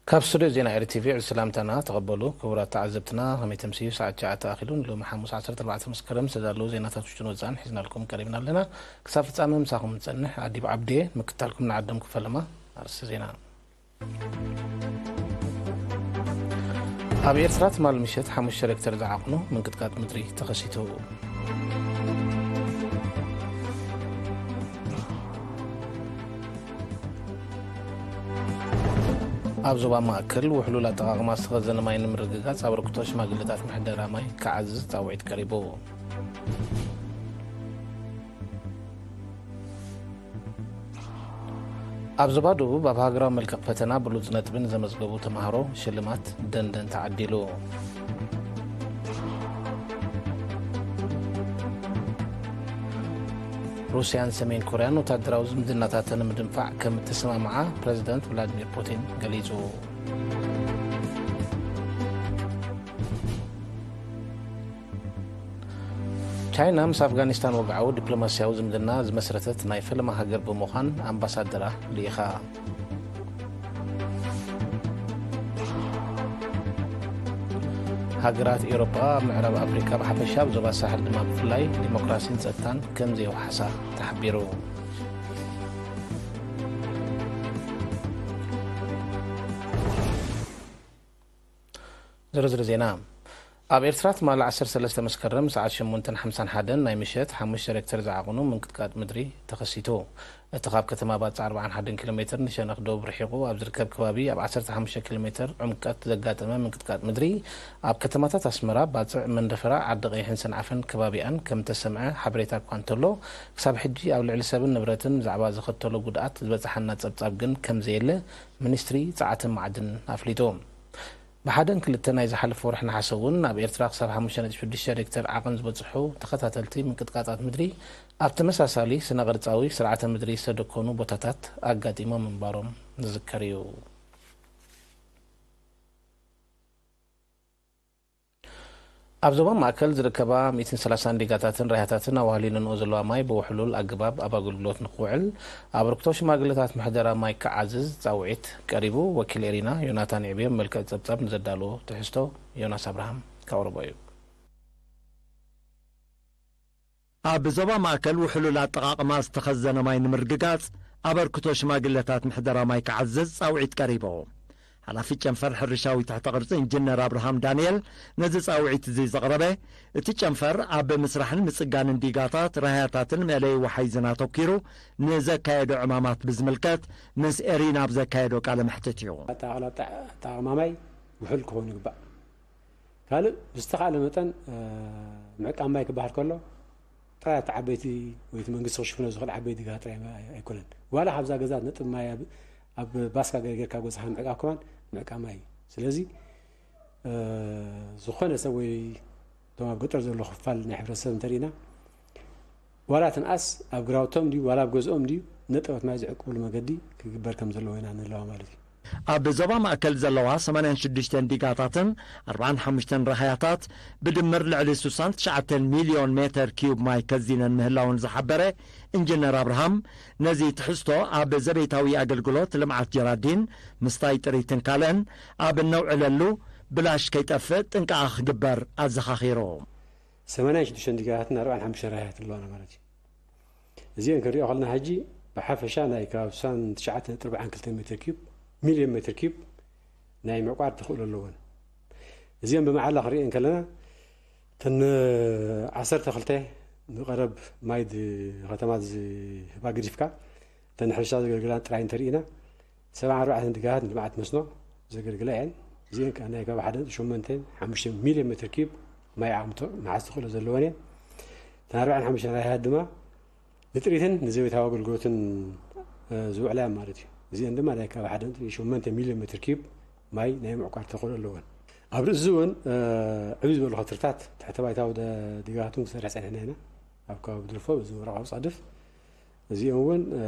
ካብ ስቱድዮ ዜና ኤሪ ቲቪ ዕድ ሰላምታና ተቐበሉ። ክቡራት ተዓዘብትና፣ ከመይ ተምስዩ? ሰዓት ትሽዓተ ኣኺሉ ንሎሚ ሓሙስ ዓሰርተ ኣርባዕተ መስከረም ዝተዳለዉ ዜናታት ውሽጥን ወጻእን ሒዝናልኩም ቀሪብና ኣለና። ክሳብ ፍጻመ ምሳኹም ንጸንሕ። ኣዲብ ዓብድየ፣ ምክታልኩም ንዓዶም ክፈለማ። ኣርእስቲ ዜና። ኣብ ኤርትራ ትማል ምሸት ሓሙሽተ ሬክተር ዝዓቕኑ ምንቅጥቃጥ ምድሪ ተኸሲቱ። ኣብ ዞባ ማእከል ውሕሉል ኣጠቓቕማ ዝተኸዘነ ማይ ንምርግጋጽ ኣበርክቶ ሽማግለታት ምሕደራ ማይ ክዓዝዝ ጻውዒት ቀሪቡ። ኣብ ዞባ ደቡብ ኣብ ሃገራዊ መልቀቕ ፈተና ብሉጽ ነጥቢ ንዘመዝገቡ ተማሃሮ ሽልማት ደንደን ተዓዲሉ። ሩስያን ሰሜን ኮርያን ወታደራዊ ዝምድናታተን ንምድንፋዕ ከም እተሰማምዓ ፕረዚደንት ቭላድሚር ፑቲን ገሊጹ። ቻይና ምስ ኣፍጋኒስታን ወግዓዊ ዲፕሎማስያዊ ዝምድና ዝመስረተት ናይ ፈለማ ሃገር ብምዃን ኣምባሳደራ ልኢኻ። ሃገራት ኤውሮጳ ኣብ ምዕራብ ኣፍሪካ ብሓፈሻ ኣብ ዞባ ሳሕል ድማ ብፍላይ ዲሞክራሲን ጸጥታን ከም ዘየውሓሳ ተሓቢሩ። ዝርዝር ዜና። ኣብ ኤርትራ ትማሊ ዓሰርተ ሰለስተ መስከረም ሰዓት ሸሞንተን ሓምሳን ሓደን ናይ ምሸት ሓሙሽተ ሬክተር ዝዓቕኑ ምንቅጥቃጥ ምድሪ ተኸሲቱ። እቲ ካብ ከተማ ባጽዕ ኣርባዓን ሓደን ኪሎ ሜትር ንሸነኽ ደቡብ ርሒቑ ኣብ ዝርከብ ከባቢ ኣብ ዓሰርተ ሓሙሽተ ኪሎ ሜትር ዕምቀት ዘጋጠመ ምንቅጥቃጥ ምድሪ ኣብ ከተማታት ኣስመራ፣ ባጽዕ፣ መንደፈራ፣ ዓዲ ቀይሕን ሰንዓፈን ከባቢኣን ከም እተሰምዐ ሓበሬታ እኳ እንተሎ፣ ክሳብ ሕጂ ኣብ ልዕሊ ሰብን ንብረትን ብዛዕባ ዘኸተሎ ጉድኣት ዝበጽሓና ጸብጻብ ግን ከም ዘየለ ሚኒስትሪ ጸዓትን መዓድንን ኣፍሊጡ። ብሓደን ክልተን ናይ ዝሓለፈ ወርሒ ነሓሰ እውን ኣብ ኤርትራ ክሳብ ሓሙሽተ ነጥቢ ሽዱሽተ ሬክተር ዓቐን ዝበጽሑ ተኸታተልቲ ምንቅጥቃጣት ምድሪ ኣብ ተመሳሳሊ ስነ ቅርጻዊ ስርዓተ ምድሪ ዝተደኮኑ ቦታታት ኣጋጢሞም ምንባሮም ዝዝከር እዩ። ኣብ ዞባ ማእከል ዝርከባ ሚእትን ሰላሳን ዲጋታትን ራያታትን ኣዋህሊለንኦ ዘለዋ ማይ ብውሕሉል ኣገባብ ኣብ ኣገልግሎት ንክውዕል ኣበርክቶ ሽማግለታት ምሕደራ ማይ ክዓዝዝ ጻውዒት ቀሪቡ። ወኪል ኤሪና ዮናታን ይዕብዮም መልክዕ ጸብጻብ ንዘዳለዎ ትሕዝቶ ዮናስ ኣብርሃም ከቕርቦ እዩ። ኣብ ዞባ ማእከል ውሕሉል ኣጠቓቕማ ዝተኸዘነ ማይ ንምርግጋጽ ኣበርክቶ ሽማግለታት ምሕደራ ማይ ክዓዝዝ ጻውዒት ቀሪቡ። ሓላፊ ጨንፈር ሕርሻዊ ትሕተ ቅርጺ ኢንጂነር ኣብርሃም ዳንኤል ነዚ ጻውዒት እዚ ዘቕረበ፣ እቲ ጨንፈር ኣብ ምስራሕን ምጽጋንን ዲጋታት፣ ራህያታትን መእለዪ ወሓይዝን ኣተኲሩ ንዘካየዶ ዕማማት ብዝምልከት ምስ ኤሪና ኣብ ዘካየዶ ቃለ መሕትት እዩ። ኣጠቓቕላ ኣጠ-፣ ኣጠቓቕማ ማይ ውሑል ክኸውን ይግባእ። ካልእ ብዝተኻእለ መጠን፣ እ፣ ምዕቃብ ማይ ክበሃል ከሎ ጥራይ ኣብቲ ዓበይቲ ወይ እቲ መንግስቲ ክሽፍኖ ዝኽእል ዓበይቲ ዲጋታት ጥራይ ኣይ-፣ ኣይኮነን። ዋላ ካብዛ ገዛ ነጥብ ማይ ኣብ፣ ኣብ ባስካ ገ-፣ ጌርካ ገዛኻ ምዕቃብ ከማን ምዕቃብ ማይ እዩ። ስለዚ፣ እ፣ ዝኾነ ሰብ ወይ እቶም ኣብ ገጠር ዘሎ ክፋል ናይ ሕብረተሰብ እንተሪእና፣ ዋላ ትንኣስ ኣብ ግራውቶም ድዩ ዋላ ኣብ ገዝኦም ድዩ ነጥባት ማይ ዝዕቅብሉ መገዲ ክግበር ከም ዘለዎ ኢና ንለዋ ማለት እዩ። ኣብ ዞባ ማእከል ዘለዋ ሰማንያን ሽዱሽተን ዲጋታትን ኣርባዓን ሓሙሽተን ራህያታት ብድምር ልዕሊ ስሳን ትሽዓተን ሚልዮን ሜተር ኪዩብ ማይ ከዚነን ምህላውን ዝሓበረ ኢንጂነር ኣብርሃም፣ ነዚ ትሕዝቶ ኣብ ዘቤታዊ ኣገልግሎት፣ ልምዓት ጀራዲን፣ ምስታይ ጥሪትን ካልእን ኣብ እነውዕለሉ ብላሽ ከይጠፍእ ጥንቃቐ ክግበር ኣዘኻኺሩ። ሰማንያን ሽዱሽተን ዲጋታትን ኣርባዓን ሓሙሽተን ራህያትን ኣለዋና ማለት እዩ። እዚአን ክንሪኦ ከለና ሕጂ ብሓፈሻ ናይ ከባቢ ስሳን ትሽዓተ ነጥቢ ኣርባዓን ክልተን ሜትር ኪዩብ፣ ሚልዮን ሜትር ኪዩብ ናይ ምዕቋር ተኽእሎ ኣለወን። እዚአን ብመዓላ ክንሪአን ከለና፣ እተን ዓሰርተ ክልተ ንቐረብ ማይ ድ-፣ ከተማ ዝህባ ገዲፍካ፣ እተን ሕርሻ ዘገልግላ ጥራይ እንተርኢና፣ ሰብዓን ኣርባዕተን ድጋታት ንልምዓት መስኖ ዘገልግላ እየን። እዚአን ከኣ ናይ ከባቢ ሓደ ነጥቢ ሸሞንተ ሓሙሽተ ሚልዮን ሜትር ኪዩብ ማይ ዓቕሚ መሓዝ ተኽእሎ ዘለወን እየን። እተን ኣርባዓን ሓሙሽተን ራህያት ድማ ንጥሪትን ንዘቤታዊ ኣገልግሎትን፣ እ፣ ዝውዕላ እየን ማለት እዩ። እዚአን ድማ ናይ ከባቢ ሓደ ነጥቢ ሸሞንተ ሚልዮን ሜትር ኪዩብ ማይ ናይ ምዕቋር ተኽእሎ ኣለወን። ኣብ ርእሲ እዚ እውን፣ እ፣ ዕብይ ዝበሉ ከትርታት ትሕተ ባይታዊ ደ-፣ ዲጋታትን ክሰርሕ ጸኒሕና ኢና። ኣብ ከባቢ ድርፎ፣ እዚ ምብራቓዊ ጻድፍ፣ እዚኦም እውን፣ እ፣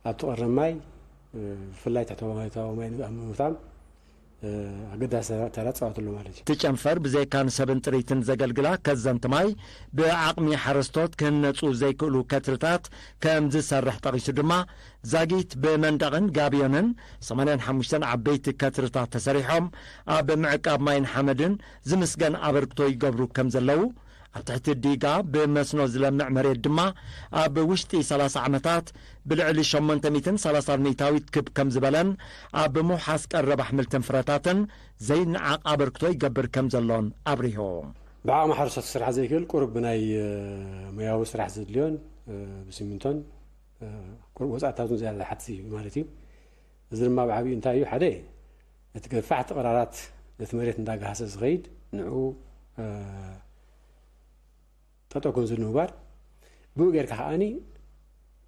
ኣብቲ ቀረብ ማይ፣ እ፣ ብፍላይ ትሕተ ባይታዊ ማይ ኣብ ምምታም፣ ኣገዳሲ ተራ ፃወት ኣሎ ማለት እዩ። እቲ ጨንፈር ብዘይካ ንሰብን ጥሪትን ዘገልግላ ከዘንቲ ማይ ብዓቕሚ ሓረስቶት ክህነፁ ዘይክእሉ ከትርታት ከም ዝሰርሕ ጠቒሱ ድማ፣ ዛጊት ብመንደቕን ጋብዮንን ሰማንያን ሓሙሽተን ዓበይቲ ከትርታት ተሰሪሖም ኣብ ምዕቃብ ማይን ሓመድን ዝምስገን ኣበርክቶ ይገብሩ ከም ዘለዉ፣ ኣብ ትሕቲ ዲጋ ብመስኖ ዝለምዕ መሬት ድማ ኣብ ውሽጢ ሰላሳ ዓመታት ብልዕሊ ሸሞንተ ሚእትን ሰላሳን ሚእታዊት ክብ ከም ዝበለን ኣብ ምውሓስ ቀረብ ኣሕምልትን ፍረታትን ዘይነዓቕ ኣበርክቶ ይገብር ከም ዘሎን ኣብሪሁ። ብዓቕሚ ሓረስቶት ክስራሕ ዘይክእል ቁሩብ ብናይ ሞያዊ ስራሕ ዘድልዮን ብሲሚንቶን ቁሩብ ወፃእታቱን ዝያዳ ዝሓትት እዩ ማለት እዩ። እዚ ድማ ብዓብዩ እንታይ እዩ? ሓደ እቲ ገፋሕቲ ቅራራት ነቲ መሬት እንዳጋሃሰ ዝኸይድ ንዕኡ ጠጠው ከም ዝብል ንምግባር፣ ብኡ ጌርካ ከዓኒ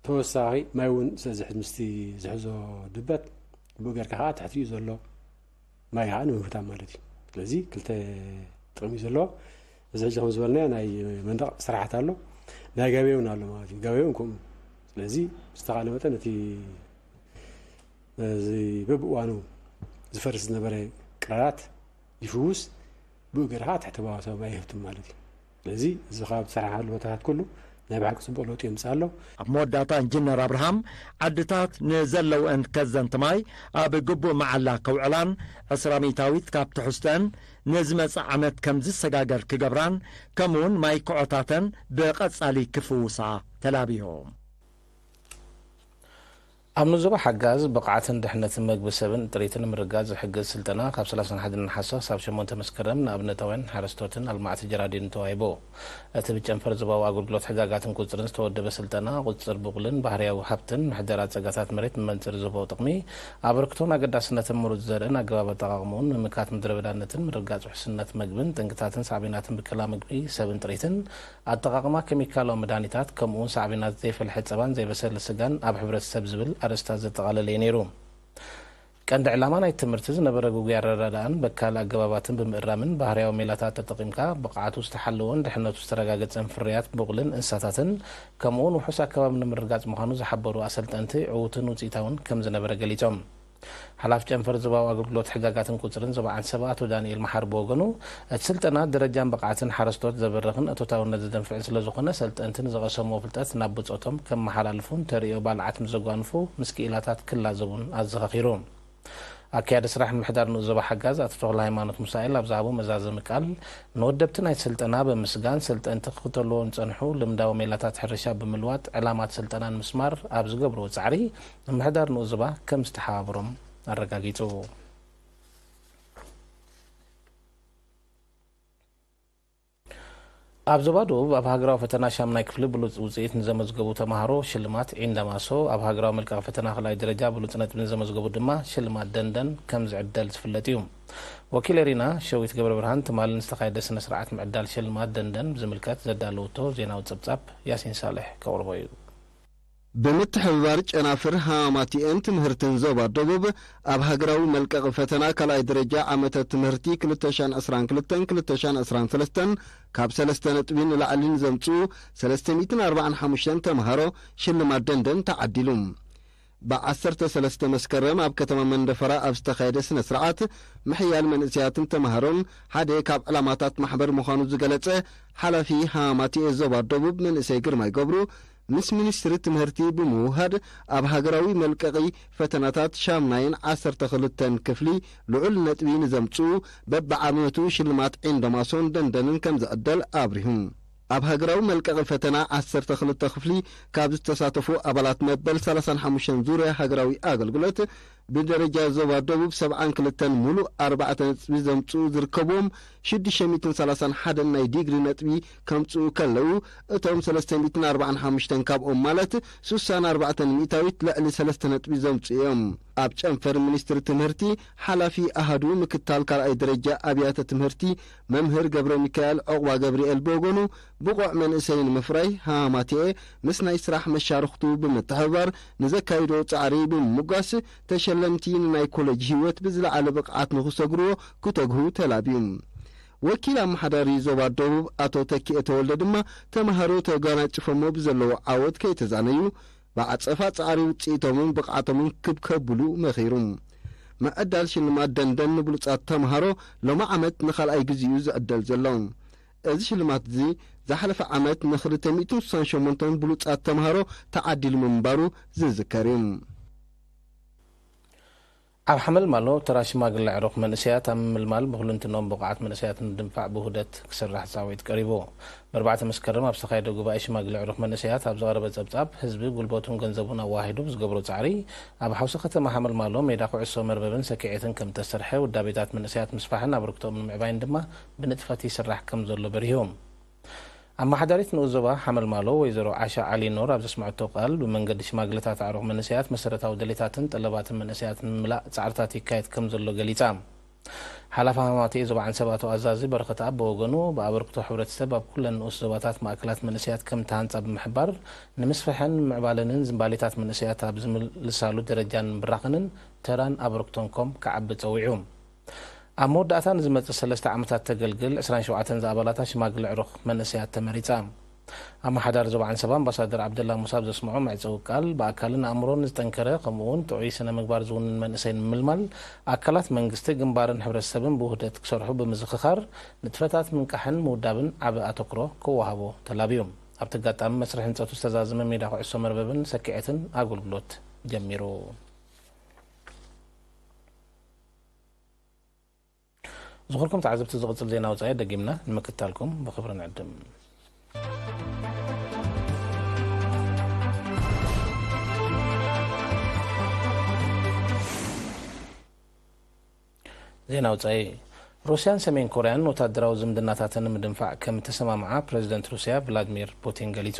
ተወሳኺ ማይ እውን ስለዝሕዝ ምስቲ ዝሕዞ ድበት ብኡ ጌርካ ከዓ ትሕቲኡ ዘሎ ማይ ከዓ ንምፍታን ማለት እዩ። ስለዚ ክልተ ጥቕሚ ዘለዎ እዚ ሕጂ ከም ዝበልናዮ ናይ መንደቕ ስራሕት ኣሎ፣ ናይ ገበ እውን ኣሎ ማለት እዩ። ገበ እውን ከምኡ። ስለዚ ብዝተኻለ መጠን እቲ እዚ በብእዋኑ ዝፈርስ ዝነበረ ቅራራት ይፍውስ፣ ብኡ ገይርካ ትሕቲ ባዋሳዊ ማይ ይህብትም ማለት እዩ። ስለዚ እዚ ካብ ዝሰራሕናሉ ቦታታት ኩሉ ናይ ብሓቂ ፅቡቕ ለውጢ የምፅእ ኣሎ። ኣብ መወዳእታ ኢንጂነር ኣብርሃም ዓድታት ንዘለውአን ከዘንቲ ማይ ኣብ ግቡእ መዓላ ከውዕላን ዕስራ ሚእታዊት ካብ ትሕዝተን ንዝመፅእ ዓመት ከም ዝሰጋገር ክገብራን ከምኡውን ማይ ክዖታተን ብቐፃሊ ክፍውሳ ተላቢዩ። ኣብ ንዞባ ሓጋዝ ብቕዓትን ድሕነትን መግቢ ሰብን ጥሪትን ንምርጋጽ ዝሕግዝ ስልጠና ካብ ሰላሳን ሓደን ነሓሰ ክሳብ ሸሞንተ መስከረም ንኣብነታውያን ሓረስቶትን ኣልማዕቲ ጀራዲንን ተዋሂቡ። እቲ ብጨንፈር ዞባዊ ኣገልግሎት ሕጋጋትን ቁጽርን ዝተወደበ ስልጠና፣ ቁጽጽር ብቑልን ባህርያዊ ሃብትን ምሕደራ ጸጋታት መሬት ብመንጽር ዝህቦ ጥቕሚ፣ ኣበርክቶን ኣገዳስነትን ምሩጽ ዘርእን ኣገባብ ኣጠቓቕምኡን ምምካት ምድረበዳነትን ምርግጋጽ ውሕስነት መግብን ጠንቅታትን ሳዕቤናትን ብከላ መግቢ ሰብን ጥሪትን ኣጠቓቕማ ኬሚካላዊ መድሃኒታት፣ ከምኡውን ሳዕቤናት ዘይፈልሐ ጸባን ዘይበሰለ ስጋን ኣብ ሕብረተሰብ ዝብል ኣርእስታት ዘጠቓለለ እዩ ነይሩ። ቀንዲ ዕላማ ናይቲ ትምህርቲ ዝነበረ ግጉይ ኣረዳድኣን በካል ኣገባባትን ብምእራምን ባህርያዊ ሜላታት ተጠቒምካ ብቕዓቱ ዝተሓለወን ድሕነቱ ዝተረጋገጸን ፍርያት ብቑልን እንስሳታትን ከምኡውን ውሑስ ኣከባቢ ንምርግጋጽ ምዃኑ ዝሓበሩ ኣሰልጠንቲ ዕዉትን ውጽኢታውን ከም ዝነበረ ገሊጾም። ሓላፊ ጨንፈር ዞባዊ ኣገልግሎት ሕጋጋትን ቁጽርን ዞባ ዓንሰባ ኣቶ ዳንኤል መሓሪ ብወገኑ፣ እቲ ስልጠና ደረጃን ብቕዓትን ሓረስቶት ዘበርኽን እቶታውነት ዘደንፍዕን ስለዝኾነ፣ ሰልጠንቲ ንዝቐሰምዎ ፍልጠት ናብ ብጾቶም ከመሓላልፉን ተርእዮ ባልዓት ምስ ዘጓንፉ ምስ ክኢላታት ክላዘቡን ኣዘኻኺሩ። ኣካያዲ ስራሕ ምምሕዳር ንኡስ ዞባ ሓጋዝ ኣቶ ተኽለሃይማኖት ሙሳኤል ኣብ ዝሃቦ መዛዘሚ ቃል፣ ንወደብቲ ናይቲ ስልጠና ብምስጋን፣ ሰልጠንቲ ክኽተልዎ ንጸንሑ ልምዳዊ ሜላታት ሕርሻ ብምልዋጥ ዕላማ እቲ ስልጠና ንምስማር ኣብ ዝገብርዎ ጻዕሪ፣ ምምሕዳር ንኡስ ዞባ ከም ዝተሓባበሮም ኣረጋጊጹ። ኣብ ዞባ ደቡብ ኣብ ሃገራዊ ፈተና ሻምናይ ክፍሊ ብሉጽ ውጽኢት ንዘመዝገቡ ተማሃሮ ሽልማት ዒንዳማሶ፣ ኣብ ሃገራዊ መልቀቒ ፈተና ካልኣይ ደረጃ ብሉጽ ነጥቢ ንዘመዝገቡ ድማ ሽልማት ደንደን ከም ዝዕደል ዝፍለጥ እዩ። ወኪል ኤሪና ሸዊት ገብረብርሃን ትማሊ ንዝተኻየደ ስነ ስርዓት ምዕዳል ሽልማት ደንደን ብዝምልከት ዘዳለወቶ ዜናዊ ጸብጻብ ያሲን ሳልሕ ከቕርቦ እዩ። ብምትሕብባር ጨናፍር ሃማማቲኤን ትምህርትን ዞባ ደቡብ፣ ኣብ ሃገራዊ መልቀቒ ፈተና ካልኣይ ደረጃ ዓመተ ትምህርቲ ክልተ ሺሕን ዕስራን ክልተን ክልተ ሺሕን ዕስራን ሰለስተን ካብ ሰለስተ ነጥቢ ንላዕሊ ንዘምጽኡ ሰለስተ ሚእትን ኣርባዓን ሓሙሽተን ተምሃሮ ሽልማት ደንደን ተዓዲሉ። ብዓሰርተ ሰለስተ መስከረም ኣብ ከተማ መንደፈራ ኣብ ዝተኻየደ ስነ ስርዓት፣ ምሕያል መንእሰያትን ተምሃሮን ሓደ ካብ ዕላማታት ማሕበር ምዃኑ ዝገለጸ ሓላፊ ሃማማቲኤ ዞባ ደቡብ መንእሰይ ግርማይ ገብሩ፣ ምስ ሚኒስትሪ ትምህርቲ ብምውህሃድ ኣብ ሃገራዊ መልቀቒ ፈተናታት ሻምናይን ዓሰርተ ክልተን ክፍሊ ልዑል ነጥቢ ንዘምጽኡ በብዓመቱ ሽልማት ዒንደማሶን ደንደንን ከም ዝዕደል ኣብሪሁ። ኣብ ሃገራዊ መልቀቒ ፈተና ዓሰርተ ክልተ ክፍሊ ካብ ዝተሳተፉ ኣባላት መበል ሰላሳን ሓሙሽተን ዙርያ ሃገራዊ ኣገልግሎት ብደረጃ ዞባ ደቡብ ሰብዓን ክልተን ምሉእ ኣርባዕተ ነጥቢ ዘምጽኡ ዝርከብዎም ሽዱሽተ ሚእትን ሰላሳን ሓደን ናይ ዲግሪ ነጥቢ ከምጽኡ ከለዉ፣ እቶም ሰለስተ ሚእትን ኣርባዓን ሓሙሽተን ካብኦም ማለት ሱሳን ኣርባዕተን ሚእታዊት ልዕሊ ሰለስተ ነጥቢ ዘምጽኡ እዮም። ኣብ ጨንፈር ሚኒስትሪ ትምህርቲ ሓላፊ ኣሃዱ ምክታል ካልኣይ ደረጃ ኣብያተ ትምህርቲ መምህር ገብረ ሚካኤል ዑቕባ ገብርኤል ብወገኑ፣ ብቑዕ መንእሰይ ንምፍራይ ሃማማቲኤ ምስ ናይ ስራሕ መሻርኽቱ ብምትሕብባር ንዘካይዶ ጻዕሪ ብምምጓስ፣ ተሸለምቲ ንናይ ኮለጅ ህይወት ብዝለዓለ ብቕዓት ንኽሰግርዎ ክተግሁ ተላብዩ። ወኪል ኣመሓዳሪ ዞባ ደቡብ ኣቶ ተኪኤ ተወልደ ድማ፣ ተምሃሮ ተጓናጺፎሞ ብዘለዉ ዓወት ከይተዛነዩ፣ ብዓጸፋ ጻዕሪ ውጽኢቶምን ብቕዓቶምን ክብ ከብሉ መኺሩ። ምዕዳል ሽልማት ደንደን ንብሉጻት ተምሃሮ ሎሚ ዓመት ንኻልኣይ ግዜኡ ዝዕደል ዘሎ። እዚ ሽልማት እዚ ዝሓለፈ ዓመት ን268 ብሉጻት ተምሃሮ ተዓዲሉ ምንባሩ ዝዝከር እዩ። ኣብ ሓመልማሎ ተራ ሽማግለ ዕሩኽ መንእሰያት ኣብ ምምልማል ብኹልንትኖም ብቑዓት መንእሰያት ንምድንፋዕ ብውህደት ክስራሕ ጻውዒት ቀሪቡ። ብኣርባዕተ መስከረም ኣብ ዝተኻየደ ጉባኤ ሽማግለ ዕሩኽ መንእሰያት ኣብ ዝቐረበ ጸብጻብ፣ ህዝቢ ጉልበቱን ገንዘቡን ኣዋሂዱ ብዝገብሮ ጻዕሪ ኣብ ሓውሲ ከተማ ሓመልማሎ ሜዳ ኩዕሶ መርበብን ሰኪዔትን ከም እተሰርሐ፣ ውዳቤታት መንእሰያት ምስፋሕን ኣበርክቶኦም ንምዕባይን ድማ ብንጥፈት ይስራሕ ከም ዘሎ በሪሁ። ኣመሓዳሪት ንኡስ ዞባ ሓመልማሎ ወይዘሮ ዓሻ ዓሊ ኖር ኣብ ዘስምዐቶ ቃል፣ ብመንገዲ ሽማግለታት ኣዕሩኽ መንእሰያት መሰረታዊ ድሌታትን ጠለባትን መንእሰያት ንምምላእ ጻዕርታት ይካየድ ከም ዘሎ ገሊጻ። ሓላፊ ሃማማተኤ ዞባ ዓንሰባ ኣቶ ኣዛዚ በረኸት ኣብ ብወገኑ፣ ብኣበርክቶ ሕብረተሰብ ኣብ ኩለን ንኡስ ዞባታት ማእከላት መንእሰያት ከም ተሃንጻ ብምሕባር፣ ንምስፍሐን ምዕባለንን ዝንባሌታት መንእሰያት ኣብ ዝምልሳሉ ደረጃን ምብራኽንን ተራን ኣበርክቶን ኮም ክዓቢ ጸዊዑ። ኣብ መወዳእታ ንዝመጽእ ሰለስተ ዓመታት ተገልግል ዕስራን ሸውዓተን ዝኣባላታ ሽማግለ ዕሩኽ መንእሰያት ተመሪጻ። ኣመሓዳሪ ዞባ ዓንሰባ ኣምባሳደር ዓብደላ ሙሳ ኣብ ዘስምዖ መዕጸዊ ቃል፣ ብኣካልን ኣእምሮን ዝጠንከረ ከምኡ እውን ጥዑይ ስነ ምግባር ዝውንን መንእሰይ ንምምልማል ኣካላት መንግስቲ፣ ግንባርን ሕብረተሰብን ብውህደት ክሰርሑ ብምዝኽኻር፣ ንጥፈታት ምንቃሕን ምውዳብን ዓቢ ኣተኩሮ ክወሃቦ ተላብዩ። ኣብቲ ኣጋጣሚ መስርሕ ህንጸቱ ዝተዛዘመ ሜዳ ኩዕሶ መርበብን ሰኪዔትን ኣገልግሎት ጀሚሩ። ዝኸበርኩም ተዓዘብቲ፣ ዝቕጽል ዜና ወጻኢ ደጊምና ንምክትታልኩም ብኽብሪ ንዕድም። ዜና ወጻኢ። ሩስያን ሰሜን ኮርያን ወታደራዊ ዝምድናታተን ንምድንፋዕ ከም እተሰማምዓ ፕረዚደንት ሩስያ ቭላድሚር ፑቲን ገሊጹ።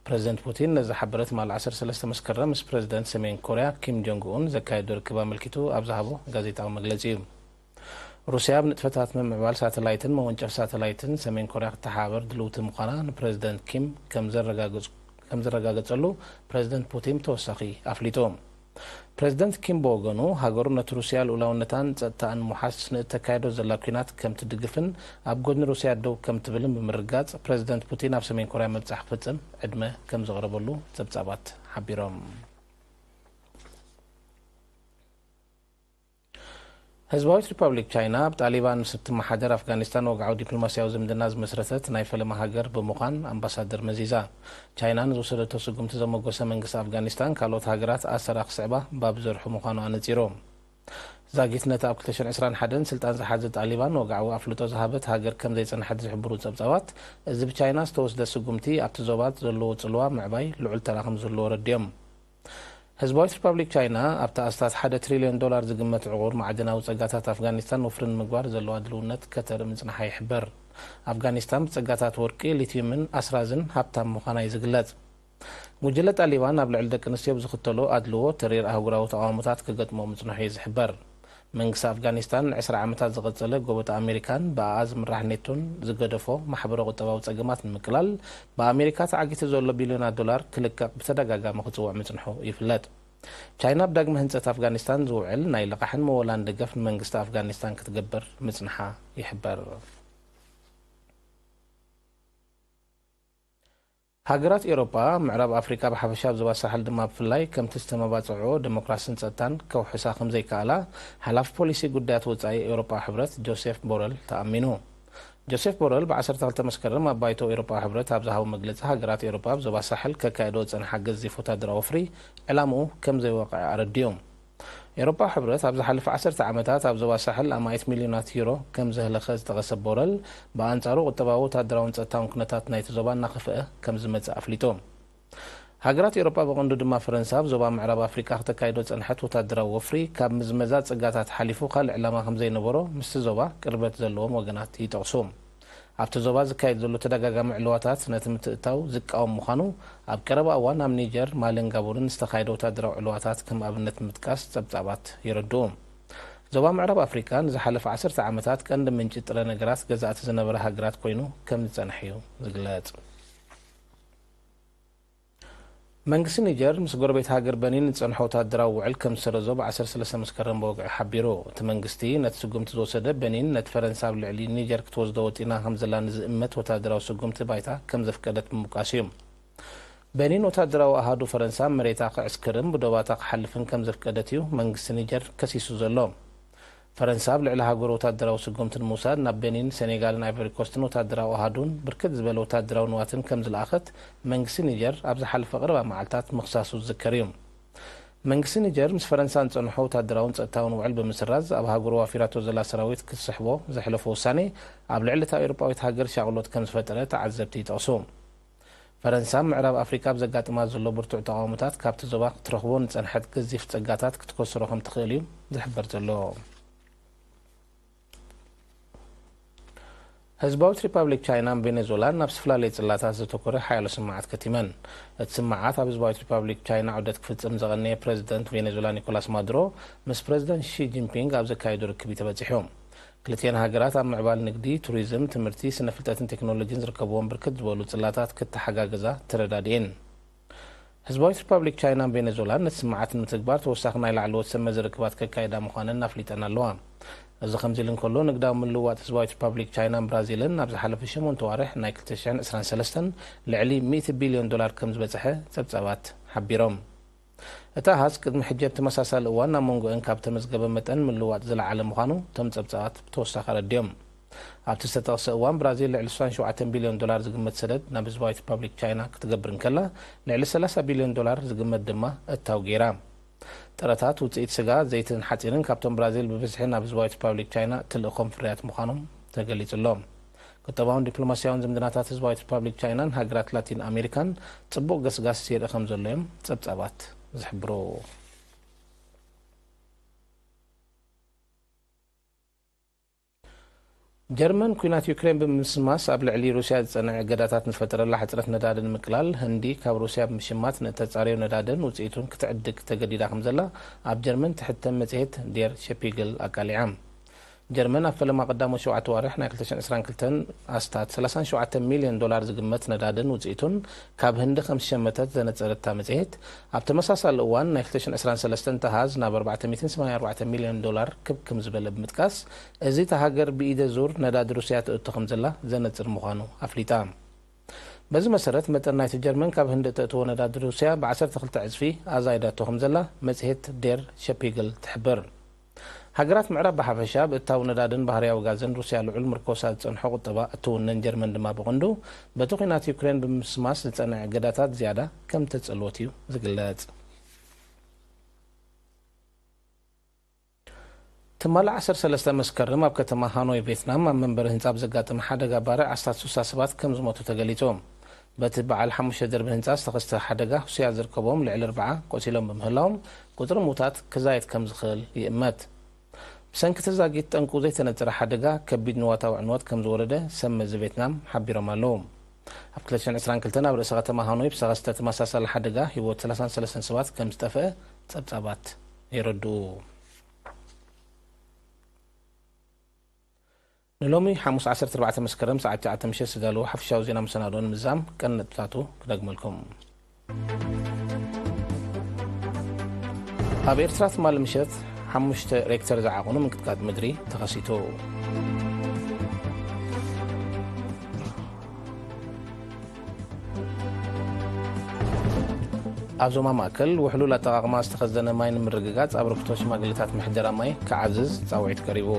ፕረዚደንት ፑቲን ነዚ ዝሓበረ ትማሊ ዓሰርተ ሰለስተ መስከረም ምስ ፕረዚደንት ሰሜን ኮርያ ኪም ጆንግ ኡን ዘካየዶ ርክብ ኣመልኪቱ ኣብ ዝሃቦ ጋዜጣዊ መግለጺ እዩ። ሩስያ ኣብ ንጥፈታት ምምዕባል ሳተላይትን መወንጨፍ ሳተላይትን ሰሜን ኮርያ ክትተሓባበር ድልውቲ ምዃና ንፕረዚደንት ኪም ከም ዘረጋገጹ ከም ዘረጋገጸሉ ፕረዚደንት ፑቲን ብተወሳኺ ኣፍሊጡ። ፕረዚደንት ኪም ብወገኑ፣ ሃገሩ ነቲ ሩስያ ልኡላውነታን ጸጥታኣን ንምውሓስ ንእተካይዶ ዘላ ኲናት ከም ትድግፍን ኣብ ጎድኒ ሩስያ ደው ከም ትብልን ብምርግጋጽ፣ ፕረዚደንት ፑቲን ኣብ ሰሜን ኮርያ ምብጻሕ ክፍጽም ዕድመ ከም ዘቕረበሉ ጸብጻባት ሓቢሮም። ህዝባዊት ሪፓብሊክ ቻይና ኣብ ጣሊባን ምስ እትመሓደር ኣፍጋኒስታን ወግዓዊ ዲፕሎማስያዊ ዝምድና ዝመስረተት ናይ ፈለማ ሃገር ብምዃን ኣምባሳደር መዚዛ። ቻይና ንዝወሰደቶ ስጉምቲ ዘመጎሰ መንግስቲ ኣፍጋኒስታን፣ ካልኦት ሃገራት ኣሰራ ክስዕባ ባብ ዘርሑ ምዃኑ ኣነጺሩ። ዛጊት ነቲ ኣብ ክልተ ሽሕን ዕስራን ሓደን ስልጣን ዝሓዘ ጣሊባን ወግዓዊ ኣፍልጦ ዝሃበት ሃገር ከም ዘይጸንሐት ዝሕብሩ ጸብጻባት፣ እዚ ብቻይና ዝተወስደ ስጉምቲ ኣብቲ ዞባ ዘለዎ ጽልዋ ምዕባይ ልዑል ተራ ከም ዝህልዎ ረዲኦም። ህዝባዊት ሪፓብሊክ ቻይና ኣብቲ ኣስታት ሓደ ትሪልዮን ዶላር ዝግመት ዕቑር ማዕድናዊ ጸጋታት ኣፍጋኒስታን ወፍሪ ንምግባር ዘለዋ ድልውነት ከተርኢ ምጽንሓ ይሕበር። ኣፍጋኒስታን ብጸጋታት ወርቂ፣ ሊትዩምን ኣስራዝን ሃብታም ምዃና እዩ ዝግለጽ። ጉጅለ ጣሊባን ኣብ ልዕሊ ደቂ ኣንስትዮ ብዝኽተሎ ኣድልዎ ተሪር ኣህጉራዊ ተቓውሞታት ክገጥሞ ምጽንሑ እዩ ዝሕበር። መንግስቲ ኣፍጋኒስታን ንዕስራ ዓመታት ዝቐጸለ ጎበጣ ኣሜሪካን ብኣኣ ዝምራሕ ኔቶን ዝገደፎ ማሕበረ ቁጠባዊ ጸገማት ንምቅላል፣ ብኣሜሪካ ተዓጊቱ ዘሎ ቢልዮናት ዶላር ክልቀቕ ብተደጋጋሚ ክጽውዕ ምጽንሑ ይፍለጥ። ቻይና ኣብ ዳግመ ህንጸት ኣፍጋኒስታን ዝውዕል ናይ ልቓሕን ምወላን ደገፍ ንመንግስቲ ኣፍጋኒስታን ክትገብር ምጽንሓ ይሕበር። ሃገራት ኤውሮጳ፣ ምዕራብ ኣፍሪቃ ብሓፈሻ ኣብ ዞባ ሳሕል ድማ ብፍላይ፣ ከምቲ ዝተመባጽዕኦ ደሞክራስን ጸጥታን ከውሕሳ ከም ዘይከኣላ፣ ሓላፊ ፖሊሲ ጉዳያት ወጻኢ ኤውሮጳ ሕብረት ጆሴፍ ቦረል ተኣሚኑ። ጆሴፍ ቦረል ብ ዓሰርተ ክልተ መስከረም ኣብ ባይቶ ኤውሮጳ ሕብረት ኣብ ዝሃቦ መግለጺ፣ ሃገራት ኤውሮጳ ኣብ ዞባ ሳሕል ከካየዶ ዝጸንሓ ገዚፍ ወታደራዊ ወፍሪ ዕላምኡ ከም ዘይወቕዐ ኣረዲኡ። ኤውሮጳ ሕብረት ኣብ ዝሓለፈ ዓሰርተ ዓመታት ኣብ ዞባ ሳሕል ኣማኢት ሚልዮናት ዩሮ ከም ዘህለኸ ዝጠቐሰ ቦረል፣ ብኣንጻሩ ቁጠባዊ፣ ወታደራውን ጸጥታውን ኩነታት ናይቲ ዞባ እናኸፍአ ከም ዝመጽእ ኣፍሊጡ። ሃገራት ኤውሮጳ ብቐንዱ ድማ ፈረንሳ ኣብ ዞባ ምዕራብ ኣፍሪቃ ክተካይዶ ዝጸንሐት ወታደራዊ ወፍሪ ካብ ምዝመዛ ጸጋታት ሓሊፉ ካልእ ዕላማ ከም ዘይነበሮ ምስቲ ዞባ ቅርበት ዘለዎም ወገናት ይጠቕሱ። ኣብቲ ዞባ ዝካየድ ዘሎ ተደጋጋሚ ዕልዋታት ነቲ ምትእትታው ዝቃወም ምዃኑ ኣብ ቀረባ እዋን ኣብ ኒጀር፣ ማልን ጋቦንን ዝተኻየደ ወታደራዊ ዕልዋታት ከም ኣብነት ምጥቃስ ጸብጻባት የረድኡ። ዞባ ምዕራብ ኣፍሪቃ ንዝሓለፈ ዓሰርተ ዓመታት ቀንዲ ምንጪ ጥረ ነገራት ገዛእቲ ዝነበረ ሃገራት ኮይኑ ከም ዝጸንሐ እዩ ዝግለጽ። መንግስቲ ኒጀር ምስ ጎረቤት ሃገር በኒን ዝጸንሖ ወታደራዊ ውዕል ከም ዝሰረዞ ብ ዓሰርተ ሰለስተ መስከረም ብወግዒ ሓቢሩ። እቲ መንግስቲ ነቲ ስጉምቲ ዝወሰደ፣ በኒን ነቲ ፈረንሳ ኣብ ልዕሊ ኒጀር ክትወስዶ ወጢና ከም ዘላ ንዝእመት ወታደራዊ ስጉምቲ ባይታ ከም ዘፍቀደት ብምብቃስ እዩ። በኒን ወታደራዊ ኣሃዱ ፈረንሳ መሬታ ክዕስክርን ብዶባታ ክሓልፍን ከም ዘፍቀደት እዩ መንግስቲ ኒጀር ከሲሱ ዘሎ። ፈረንሳ ኣብ ልዕሊ ሃገሩ ወታደራዊ ስጉምቲ ንምውሳድ ናብ በኒን፣ ሴኔጋልን ኣይቨሪ ኮስትን ወታደራዊ ኣሃዱን ብርክት ዝበለ ወታደራዊ ንዋትን ከም ዝለኣኸት መንግስቲ ኒጀር ኣብ ዝሓለፈ ቀረባ መዓልታት ምኽሳሱ ዝዝከር እዩ። መንግስቲ ኒጀር ምስ ፈረንሳ ዝጸንሖ ወታደራውን ጸጥታውን ውዕል ብምስራዝ ኣብ ሃገሩ ዋፊራቶ ዘላ ሰራዊት ክትስሕቦ ዘሕለፎ ውሳኔ ኣብ ልዕሊ እታ ኤውሮጳዊት ሃገር ሻቕሎት ከም ዝፈጠረ ተዓዘብቲ ይጠቕሱ። ፈረንሳ ምዕራብ ኣፍሪቃ ኣብ ዘጋጥማ ዘሎ ብርቱዕ ተቓውሞታት ካብቲ ዞባ ክትረኽቦ ንጸንሐት ገዚፍ ጸጋታት ክትከስሮ ከም ትኽእል እዩ ዝሕበር ዘሎ። ህዝባዊት ሪፓብሊክ ቻይናን ቬኔዙላን ናብ ዝተፈላለየ ጽላታት ዘተኮረ ሓያሎ ስምዓት ከቲመን። እቲ ስምዓት ኣብ ህዝባዊት ሪፓብሊክ ቻይና ዑደት ክፍጽም ዘቐነየ ፕረዚደንት ቬኔዙላ ኒኮላስ ማዱሮ ምስ ፕረዚደንት ሺ ጂንፒንግ ኣብ ዘካየዱ ርክብ እዩ ተበጺሑ። ክልቲኤን ሃገራት ኣብ ምዕባል ንግዲ፣ ቱሪዝም፣ ትምህርቲ፣ ስነ ፍልጠትን ቴክኖሎጂን ዝርከብዎም ብርክት ዝበሉ ጽላታት ክተሓጋገዛ ተረዳዲኤን። ህዝባዊት ሪፓብሊክ ቻይናን ቬኔዙላን ነቲ ስምዓት ንምትግባር ተወሳኺ ናይ ላዕለዎት ሰብ መዚ ርክባት ከካይዳ ምዃነን ኣፍሊጠን ኣለዋ። እዚ ከምዚ ኢሉ እንከሎ፣ ንግዳዊ ምልውዋጥ ህዝባዊት ሪፓብሊክ ቻይናን ብራዚልን ኣብ ዝሓለፈ ሸሞንተ ዋርሕ ናይ ክልተ ሽሕን ዕስራን ሰለስተን ልዕሊ ሚእቲ ቢልዮን ዶላር ከም ዝበጽሐ ጸብጻባት ሓቢሮም። እቲ ኣሃዝ ቅድሚ ሕጂ ኣብ ተመሳሳሊ እዋን ናብ መንጎአን ካብ ተመዝገበ መጠን ምልውዋጥ ዝለዓለ ምዃኑ እቶም ጸብጻባት ብተወሳኺ ኣረዲኦም። ኣብቲ ዝተጠቕሰ እዋን ብራዚል ልዕሊ ስሳን ሸውዓተን ቢልዮን ዶላር ዝግመት ሰደድ ናብ ህዝባዊት ሪፓብሊክ ቻይና ክትገብር እንከላ፣ ልዕሊ ሰላሳ ቢልዮን ዶላር ዝግመት ድማ እታው ገይራ። ጥረታት ውፅኢት ስጋ፣ ዘይትን ሓፂንን ካብቶም ብራዚል ብብዝሒ ናብ ህዝባዊት ሪፓብሊክ ቻይና እትልእኾም ፍርያት ምዃኖም ተገሊጹ ኣሎ። ቁጠባውን ዲፕሎማስያውን ዝምድናታት ህዝባዊት ሪፓብሊክ ቻይናን ሃገራት ላቲን ኣሜሪካን ጽቡቕ ገስጋስ የርኢ ከም ዘሎ እዮም ጸብጻባት ዝሕብሩ። ጀርመን፣ ኲናት ዩክሬን ብምምስማስ ኣብ ልዕሊ ሩስያ ዝጸንዐ እገዳታት ንዝፈጠረላ ሕጽረት ነዳዲ ንምቅላል፣ ህንዲ ካብ ሩስያ ብምሽማት ንእተጻረዮ ነዳድን ውጽኢቱን ክትዕድግ ተገዲዳ ከም ዘላ ኣብ ጀርመን ትሕተም መጽሔት ዴር ሸፒግል ኣቃሊዓ። ጀርመን ኣብ ፈለማ ቀዳሞት ሸውዓተ ዋርሕ ናይ ክልተ ሽሕን ዕስራን ክልተን ኣስታት ሰላሳን ሸውዓተን ሚልዮን ዶላር ዝግመት ነዳድን ውጽኢቱን ካብ ህንዲ ከም ዝሸመተት ዘነጸረት እታ መጽሔት፣ ኣብ ተመሳሳሊ እዋን ናይ ክልተ ሽሕን ዕስራን ሰለስተን ተሃዝ ናብ ኣርባዕተ ሚእትን ሰማንያን ኣርባዕተን ሚልዮን ዶላር ክብ ክም ዝበለ ብምጥቃስ፣ እዚ እታ ሃገር ብኢደ ዙር ነዳዲ ሩስያ ትእቱ ከም ዘላ ዘነጽር ምዃኑ ኣፍሊጣ። በዚ መሰረት፣ መጠን ናይቲ ጀርመን ካብ ህንዲ እተእትዎ ነዳዲ ሩስያ ብ ዓሰርተ ክልተ ዕጽፊ ኣዛይዳቶ ከም ዘላ መጽሔት ዴር ሸፒግል ትሕብር። ሃገራት ምዕራብ ብሓፈሻ፣ ኣብ እታው ነዳድን ባህርያዊ ጋዝን ሩስያ ልዑል ምርኮሳ ዝጸንሖ ቁጠባ እትውነን ጀርመን ድማ ብቐንዱ በቲ ኲናት ዩክሬን ብምስማስ ዝጸንዐ እገዳታት ዝያዳ ከም ተጸልወት እዩ ዝግለጽ። ትማሊ ዓሰርተ ሰለስተ መስከረም ኣብ ከተማ ሃኖይ ቬትናም ኣብ መንበሪ ህንጻ ብዘጋጠመ ሓደጋ ባርዕ ኣስታት ስሳ ሰባት ከም ዝሞቱ ተገሊጹ። በቲ በዓል ሓሙሽተ ደርቢ ህንጻ ዝተኸስተ ሓደጋ፣ ህሱያት ዝርከቦም ልዕሊ ኣርብዓ ቆሲሎም ብምህላዎም፣ ቁጽሪ ምዉታት ክዛየድ ከም ዝኽእል ይእመት። ብሰንኪ እቲ ዛጊት ጠንቁ ዘይተነጸረ ሓደጋ፣ ከቢድ ንዋታዊ ዕንወት ከም ዝወረደ ሰብ መዚ ቬትናም ሓቢሮም ኣለዉ። ኣብ ክልተ ሽሕን ዕስራን ክልተን ኣብ ርእሰ ከተማ ሃኖይ ብዝተኸስተ ተመሳሳሊ ሓደጋ፣ ህይወት ሰላሳን ሰለስተን ሰባት ከም ዝጠፍአ ጸብጻባት የረድኡ። ንሎሚ ሓሙስ ዓሰርተ ኣርባዕተ መስከረም ሰዓት ትሽዓተ ምሸት ዝተዳለወ ሓፈሻዊ ዜና መሰናድኦ ንምዝዛም ቀንዲ ነጥብታቱ ክደግመልኩም። ኣብ ኤርትራ ትማሊ ምሸት ሓሙሽተ ሬክተር ዝዓቐኑ ምንቅጥቃጥ ምድሪ ተኸሲቱ። ኣብ ዞማ ማእከል ውሕሉል ኣጠቓቕማ ዝተኸዘነ ማይ ንምርግጋጽ ኣበርክቶ ሽማግለታት ምሕደራ ማይ ክዓዝዝ ጻውዒት ቀሪቡ።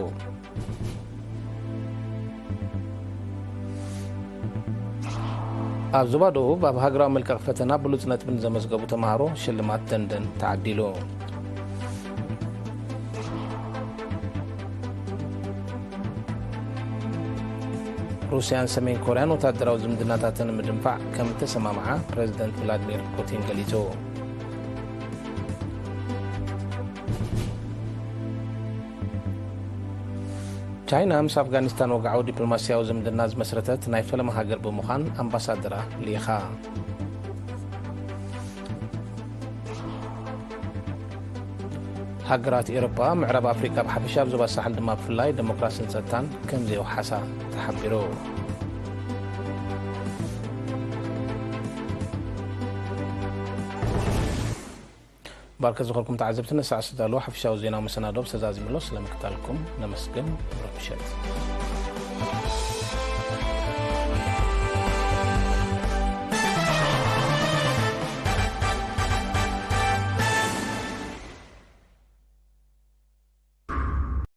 ኣብ ዞባ ደቡብ ኣብ ሃገራዊ መልቀቕ ፈተና ብሉጽ ነጥቢ ንዘመዝገቡ ተምሃሮ ሽልማት ደንደን ተዓዲሉ። ሩስያን ሰሜን ኮርያን ወታደራዊ ዝምድናታተን ንምድንፋዕ ከም እተሰማምዓ ፕረዚደንት ቭላድሚር ፑቲን ገሊጹ። ቻይና ምስ ኣፍጋኒስታን ወግዓዊ ዲፕሎማስያዊ ዝምድና ዝመስረተት ናይ ፈለማ ሃገር ብምዃን ኣምባሳደራ ልኢኻ። ሃገራት ኤውሮጳ፣ ምዕራብ ኣፍሪቃ ብሓፈሻ፣ ኣብ ዞባ ሳሕል ድማ ብፍላይ፣ ደሞክራስን ጸጥታን ከም ዘየውሓሳ ተሓቢሩ። ባርከ ዝኾንኩም ተዓዘብቲ፣ ነሳዕ ዝተዳለወ ሓፈሻዊ ዜናዊ መሰናዶ ብሰዛዚምሎ ስለምክታልኩም ነመስግን። ብሩኽ ምሸት።